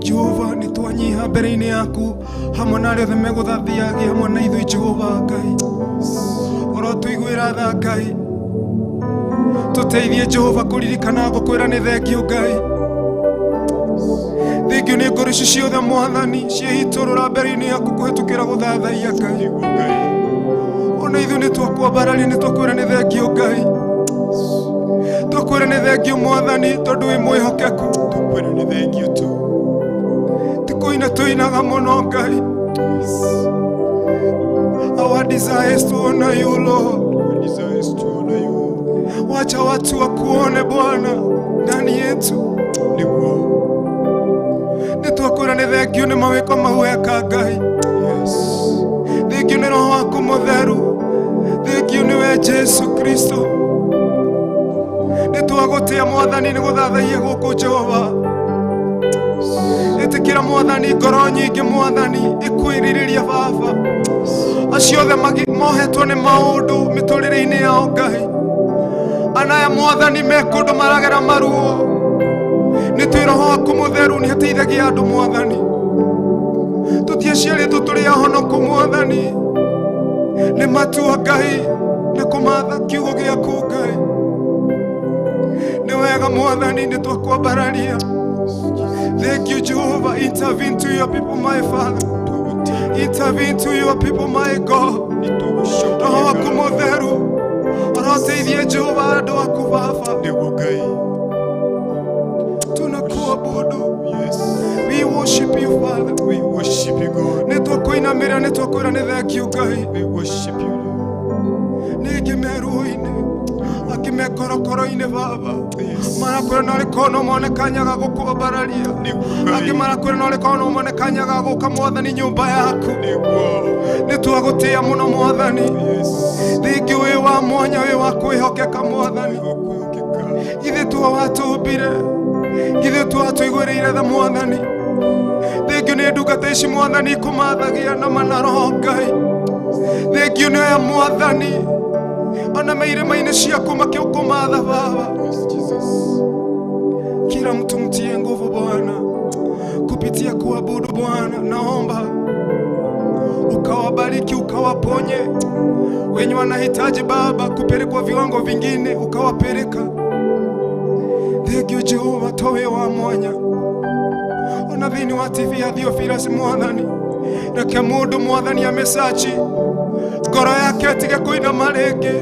Jehova, nĩ twanyiha mbere-inĩ yaku hamwe na arĩa othe megũthathiagia hamwe na ithuĩ. Jehova Ngai, ũrotũiguĩra tha Ngai, tũteithie Jehova kũririkana gũkwĩra nĩ thengiũ Ngai. Thengiũ nĩ ngoro ici ciothe Mwathani ciĩhitũrũra mbere-inĩ yaku kũhetũkĩra gũthathaiya Ngai. Nĩguo Ngai. Ona ithuĩ nĩ twakwambararia, nĩ twakwĩra nĩ thengiũ Ngai, twakwĩra nĩ thengiũ Mwathani, tondũ wĩ mwĩhokeku. Tũkwĩra nĩ thengiũ tu. Ti kũina tũinaga mũno Ngai. Our desire is to honor you, Lord. Our Wacha watu wakuone Bwana ndani yetu. Nĩguo. Nĩ twakwĩra nĩ thengio nĩ mawĩko mau weka Ngai. Yes. Thengio nĩ Roho waku Mũtheru. Thengio nĩwe Jesu Kristo. Nĩ twagũtĩa Mwathani nĩ gũthathaiya gũkũ Jehova. Ĩtĩkĩra Mwathani ngoro nyingĩ Mwathani ĩkwĩrirĩria Baba. Acio othe mohetwo nĩ maũndũ mĩtũrĩre-inĩ yao Ngai. Anaya Mwathani me kũndũ maragera maruo. Nĩ twĩ Roho waku Mũtheru nĩ ateithagia andũ Mwathani. Tũtiaciarĩtwo tũrĩ ahonoku Mwathani. Nĩ matua Ngai na kũmatha kiugo gĩaku Ngai. Nĩ wega Mwathani nĩ twakwambararia. Thank you Jehovah. Intervene to your people my Father. Intervene to your people my God. Roho waku Mũtheru ũroteithie Jehova andũ aku Baba. Nĩguo Ngai. Tunakuabudu. Yes. We worship you Father. We worship you God. Nĩ twakũinamĩrĩra nĩ twakwĩra nĩ thengio Ngai. We worship you Lord. Ningĩ me ruo-inĩ angĩ me korokoro-inĩ Baba. Yes. Marakwĩra no rĩkorwo no mone kanya ga gũkwambararia. Nĩguo Ngai. Angĩ marakwĩra no rĩkorwo no mone kanya ga gũka Mwathani nyũmba yaku. Nĩguo. Nĩ twagũtĩa mũno Mwathani. Yes. Thengio wĩ wa mwanya wĩ wa kwĩhokeka Mwathani. Wa kwĩhokeka. Githĩ tuo watũmbire, githĩ tuo watũiguĩrĩire tha Mwathani. Thengio nĩ ndungata ici Mwathani ikũmathagia na mana roho Ngai. Thengio nĩ aya Mwathani ona me irĩma-inĩ ciaku makĩũkũmatha Baba. Yes, Jesus. Kila mtu mtie nguvu Bwana kupitia kuabudu Bwana. Naomba ukawabariki, ukawaponye wenye wanahitaji Baba kupelekwa viwango vingine, ukawapeleka. Thengio Jehova towe wa mwanya ona thĩinĩ wa TV ya Theophilus Mwathani. Reke mũndũ Mwathani amecaci ngoro yake ĩtige kũinama rĩngĩ.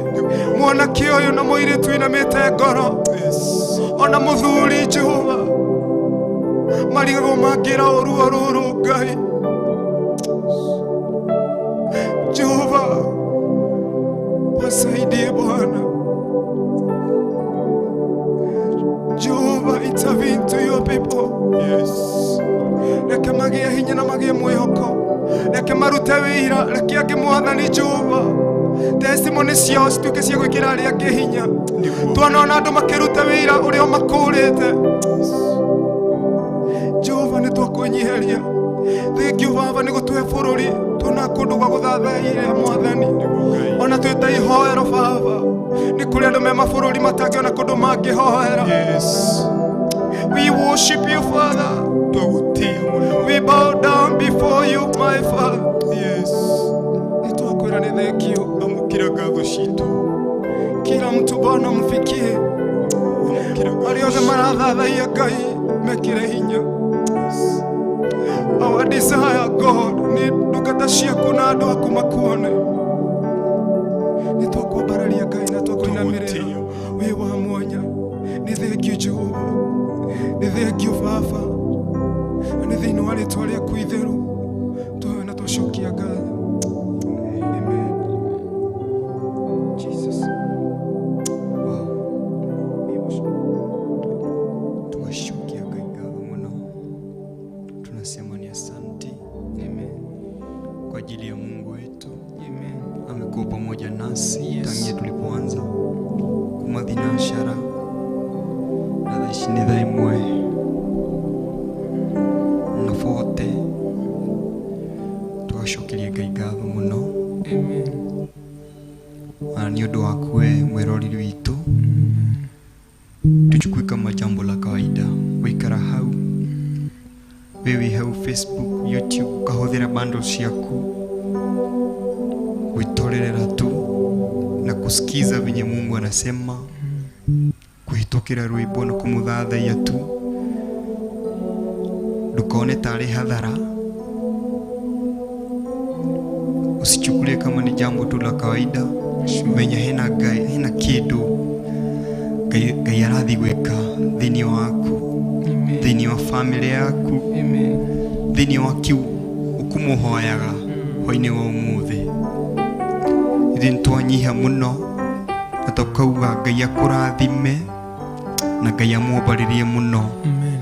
Mwanake ũyũ na mũirĩtu inamĩte ngoro. Yes. Ona mũthuri Jehova marigagwo mangĩra ũruo rũrũ Ngai. Jehova wasaidie Bwana. Jehova intervene to your people. Yes. Reke magĩe hinya na magĩe mwĩhoko. Reke marute wĩira. Reke angĩ Mwathani Jehova testimony ciao cituĩke cia gwĩkĩra arĩa angĩ hinya. Nĩguo. Twanona andũ makĩruta wĩira ũrĩa ũmakũrĩte. Jehova nĩ twakwĩnyiheria. Thengio Baba nĩ gũtũhe bũrũri tuona kũndũ gwa gũthathaĩria Mwathani. Nĩguo Ngai. Ona twĩ ta ihoero Baba nĩ kũrĩ andũ me mabũrũri matangĩona kũndũ mangĩhoera. Yes. We worship you Father. Twagũtĩa mũno. We bow down before you my Father. Yes. Nĩ twakwĩra nĩ thengio. Amũkĩra ngatho citũ. Kila mtu Bwana mfikie. Amũkĩra ngatho Arĩa othe marathathaia Ngai mekĩre hinya. Our desire God nĩ ndungata ciaku na andũ aku makuone. Nĩ twakwambararia Ngai na twakũinamĩrĩra. Wĩ wa mwanya. Nĩ thengio Jehova. Nĩ thengio Baba. Na nĩ thĩinĩ wa rĩtwa rĩaku itheru twahoya na twacokia ngatho. Amen. Jesus. Wow. We worship. Tuwashukia Ngai ngatho mũno. Tunasema ni asanti Amen. kwa ajili ya Mungu wetu. Amen. Amekuwa pamoja nasi Yes. tangia tulipoanza kuma thinashara na thaa ici nĩ thaa ĩmwe na 40. Tũgacokeria Ngai ngatho mũno. Amen. Na nĩ ũndũ waku we mwĩroreri witũ, tuchukue kama jambo la kawaida wikara hau we wĩ hau Facebook, YouTube, ukahũthĩra bundles ciaku gwitorerera tu na kusikiza venye Mungu anasema kuhitũkĩra rwĩmbo na kũmũthathaia tu. Ndũkone tarĩ hathara, usichukulie kama ni jambo tu la kawaida. Menya hena Ngai, hena kĩndũ Ngai arathiĩ gwĩka thĩinĩ waku, Amen. thĩinĩ wa family yaku, Amen. thĩinĩ wa kiu ũkũmũhoyaga hwainĩ wa ũmũthĩ. Ithuĩ nĩtwanyiha mũno Na tũkauga Ngai akũrathime na Ngai amwambarĩrie mũno. Amen.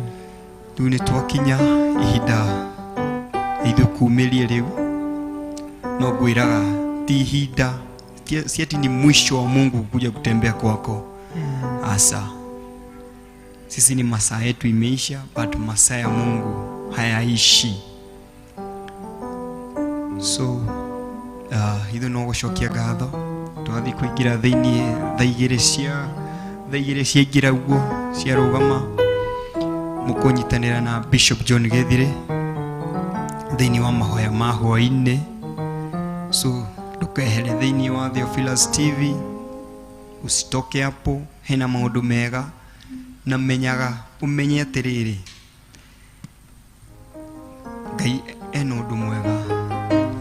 Rĩu nĩ twakinya ihinda ithuĩ kumĩrie rĩu, no ngwĩraga ti ihinda, si ati ni mwisho wa Mungu kuja kutembea kwako. Asa sisi ni masaa yetu imeisha, but masaa ya Mungu hayaishi. So ithuĩ no gũcokia ngatho, twathiĩ kũingĩra thĩiniĩ thaa igĩrĩ cia thaa igĩrĩ ciaingĩra ũguo ciarũgama, mũkũnyitanĩra na Bishop John Gethire thĩiniĩ wa mahoya ma hwaĩ-inĩ. So ndũkehere thĩiniĩ wa Theophilus TV, usitoke hapo, hena maũndũ mega na menyaga ũmenye atĩrĩrĩ, Ngai ena ũndũ mwega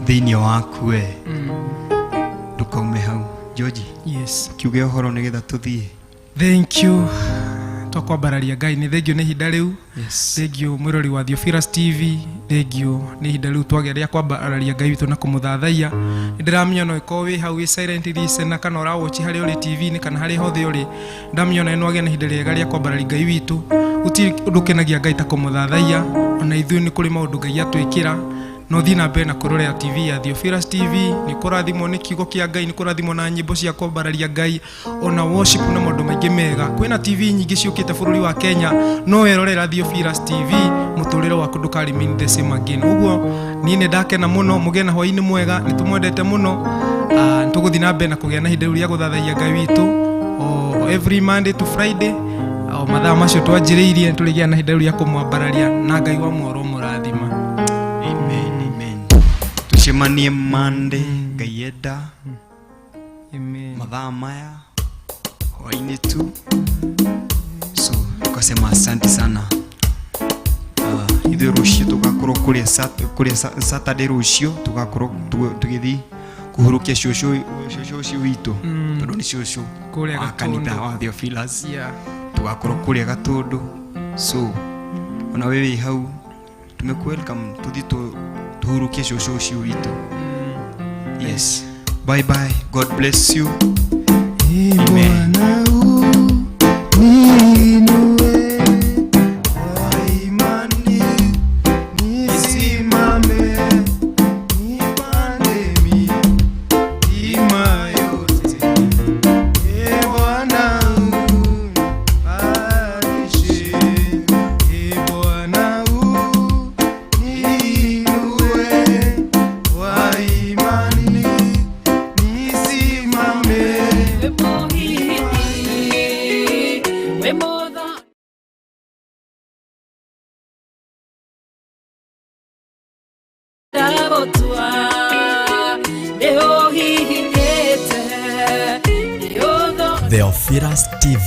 thĩiniĩ waku we, ndũkaume hau. George, Yes. kiuge ũhoro nĩgetha tũthiĩ. Thank you. Twakwambararia Ngai nĩ thengio nĩ ihinda rĩu. Yes. Thengio mwĩrori wa Theophilus TV, thengio nĩ ihinda rĩu twagĩa rĩa kwambararia Ngai witũ na kũmũthathaiya. Nĩ ndĩramenya no ĩkorwo wĩ hau wĩ silent listener kana ũrawatch harĩa ũrĩ TV-inĩ kana harĩa hothe ũrĩ, ndamenya ona nĩ wagĩa na ihinda rĩega rĩa kwambararia Ngai witũ. Gũtirĩ ũndũ ũkenagia Ngai ta kũmũthathaiya, ona ithuĩ nĩ kũrĩ maũndũ Ngai atwĩkĩra. No thiĩ na mbere na kũrorera TV ya Theophilus TV, nĩ kũrathimwo nĩ kiugo kĩa Ngai, nĩ kũrathimwo na nyĩmbo cia kwambararia Ngai, ona worship na maũndũ maingĩ mega. Kwĩna TV nyingĩ ciũkĩte bũrũri wa Kenya, no werorera Theophilus TV, mũtũrĩre waku ndũka remain the same again. Ũguo niĩ nĩ ndakena mũno, mũgĩe na hwaĩ-inĩ mwega, nĩ tũmwendete mũno. Nĩ tũgũthiĩ na mbere na kũgĩa na ihinda rĩu rĩa gũthathaiya Ngai witũ o every Monday to Friday, o mathaa macio twanjĩrĩirie, nĩ tũrĩgĩa na ihinda rĩu rĩa kũmwambararia, na Ngai wa mworo mũrathima. Amen, amen. Tucemanie Monday, Ngai enda. Amen. Mathaa maya hwaĩ-inĩ tu. So tukasema asante sana. Ithuĩ rũciũ tũgakorwo kũrĩa kũrĩa Saturday rũciũ tũgakorwo tũgĩthiĩ kũhurũkia cũcũ ũcio witũ, tondũ nĩ cũcũ Kũrĩa wa kanitha Gatũndũ. wa Theophilus. Yeah. Tũgakorwo kũrĩa Gatũndũ. So ona we wĩ hau tumeku welcome, tũthiĩ tũhurũkie cũcũ ũcio witũ. Yes. Bye bye. God bless you. Amen. Bwana uniinue kwa imani, nisimame, nipande milima yote. Ee Bwana unipandishe, Ee Bwana uniinue kwa imani, nisimame. Theophilus TV,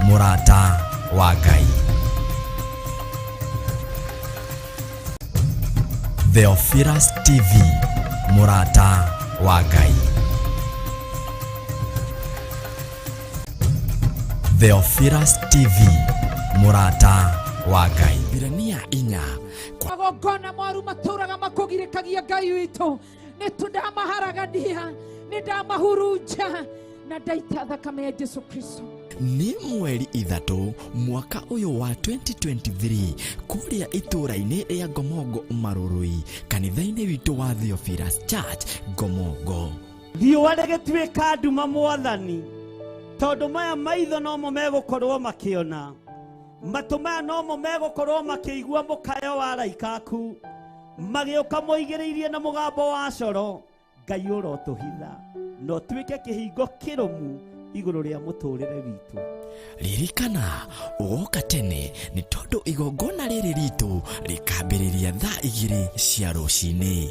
mũrata wa Ngai. Theophilus TV, mũrata wa Ngai. Theophilus TV, mũrata wa Ngai. Birania inya magongona moru matũraga makũgirĩkagia Ngai witũ, nĩ tũndamaharagania, nĩ ndamahurunja na ndaita thakame ya Jesu Kristo. Nĩ mweri 3 mwaka ũyũ wa 2023 kũrĩa itũũra-inĩ rĩa Ngomongo Marũrũi, kanitha-inĩ witũ wa Theophilus Church Ngomongo. Riũa rĩgĩtuĩka nduma mwathani, tondũ maya maitho nomo megũkorwo makĩona, matũ maya nomo megũkorwo makĩigua mũkayo wa araika aku magĩũka moigĩrĩirie na mũgambo wa coro. Ngai ũrotũhitha na ũtuĩke kĩhingo kĩrũmu igũrũ rĩa mũtũrĩre witũ. Ririkana ũgoka tene nĩ tondũ igongona rĩrĩ ritũ rĩkambĩrĩria thaa 2 cia rũcinĩ.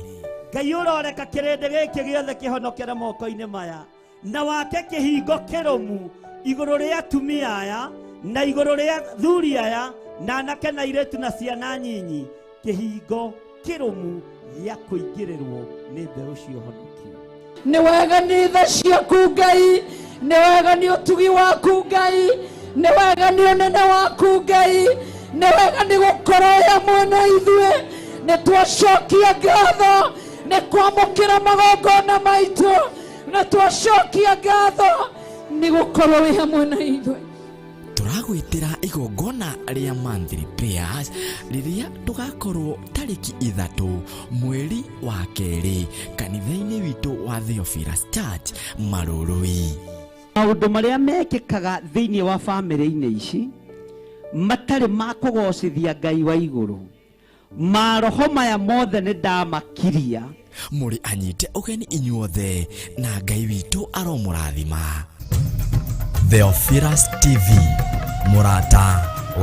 Ngai ũroreka kĩrĩndĩ gĩkĩ gĩothe kĩhonokere moko-inĩ maya, na wake kĩhingo kĩrũmu igũrũ rĩa atumia aya na igũrũ rĩa thuri aya na anake na airĩtu na ciana nyinyi, kĩhingo kĩrũmu gĩa kũingĩrĩrwo nĩ mbeũ cia ũhonokio. Nĩ wega nĩ tha ciaku Ngai, nĩ wega nĩ ũtugi waku Ngai, nĩ wega nĩ ũnene waku Ngai, nĩ wega nĩ gũkorwo wĩ hamwe na ithuĩ. Nĩ twacokia ngatho nĩ kwamũkĩra magongona maitũ. Na twacokia ngatho nĩ gũkorwo wĩ hamwe na ithuĩ. Tũragwĩtĩra igongona rĩa monthly prayers rĩrĩa tũgakorwo tarĩki 3 mweri wa 2 kanitha-inĩ witũ wa Theophilus Church Marurui. Maũndũ marĩa mekĩkaga thĩinĩ wa bamĩrĩ-inĩ ici matarĩ ma kũgocithia Ngai wa igũrũ, maroho maya mothe nĩ ndamakiria. Mũrĩ anyite ũgeni inyuothe na Ngai witũ aromũrathima. Theophilus TV, mũrata